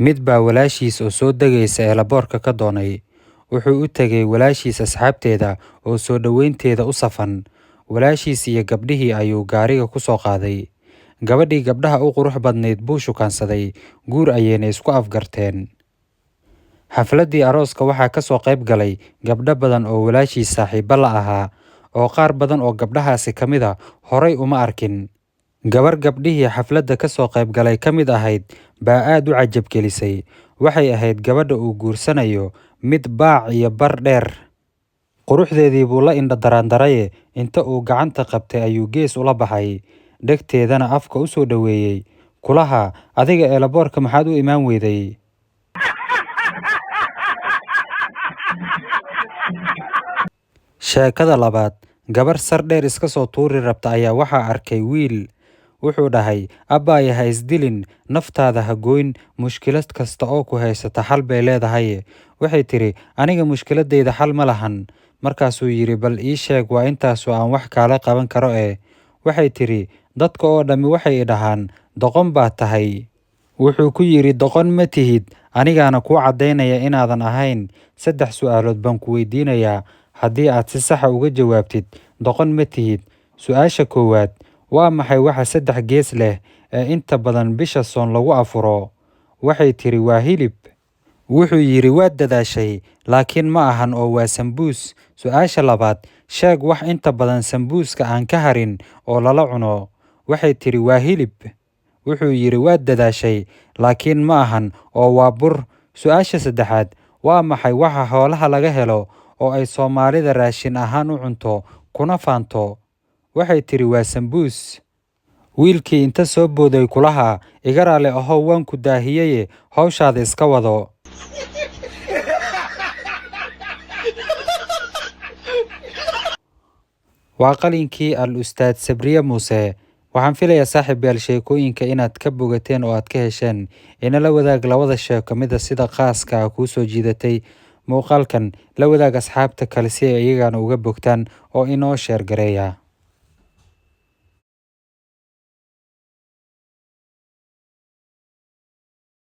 Mid baa walaashiis oo soo degaysa eelaboorka ka doonay. Wuxuu u tegay walaashiis asxaabteeda oo soo dhoweynteeda u safan. Walaashiis iyo gabdhihii ayuu gaariga ku soo qaaday. Gabadhii gabdhaha u qurux badnayd buu shukaansaday, guur ayayna isku afgarteen. Xafladdii arooska waxaa ka soo qayb galay gabdho badan oo walaashiis saaxiibo la ahaa, oo qaar badan oo gabdhahaasi ka mid a horay uma arkin. Gabar gabdhihii xafladda ka soo qayb galay ka mid ahayd baa aad u cajab gelisay. Waxay ahayd gabadha uu guursanayo mid baac iyo bar dheer. Quruxdeedii buu la indho daraandaraye, inta uu gacanta qabtay ayuu gees ula baxay, dhegteedana afka u soo dhoweeyey. Kulaha, adiga eelaboorka maxaad u imaan weyday? Sheekada labaad, gabar sar dheer iska soo tuuri rabta ayaa waxaa arkay wiil. Wuxuu dhahay, abbaaya ha isdilin, naftaada ha goyn, mushkilad kasta oo ku haysata xal bay leedahay. Waxay tiri, aniga mushkiladayda xal ma lahan. Markaasuu yidhi, bal ii sheeg, waa intaasoo aan wax kaala qaban karo ee. Waxay tiri, dadka oo dhammi waxay i dhahaan, doqon baad tahay. Wuxuu ku yidhi, doqon ma tihid, anigaana kuu caddaynaya inaadan ahayn. 3 su'aalood baan ku weydiinayaa, haddii aad si saxa uga jawaabtid, doqon ma tihid. Su'aasha koowaad, waa maxay waxa 3 gees leh ee inta badan bisha soon lagu afuro? Waxay tiri, waa hilib. Wuxuu yidhi, waad dadaashay, laakiin ma ahan oo waa sambuus. Su'aasha labaad, sheeg wax inta badan sambuuska aan ka harin oo lala cuno. Waxay tiri, waa hilib. Wuxuu yidhi, waad dadaashay, laakiin ma ahan oo waa bur. Su'aasha saddexaad, waa maxay waxa xoolaha laga helo oo ay Soomaalida raashin ahaan u cunto kuna faanto? Waxay tiri, waa sambuus. Wiilkii inta soo booday kulaha, iga raali ahow, waan ku daahiyeye, hawshaada iska wado. Waa qalinkii Al-Ustaad Sabriye Muuse. Waxaan filayaa saaxiibayaal sheekooyinka inaad ka bogateen oo aad ka hesheen. Inala wadaag labada sheeko mida sida khaaska ah kuu soo jiidatay muuqaalkan. La wadaag asxaabta kale si ay iyagana uga bogtaan oo inoo sheer gareeya.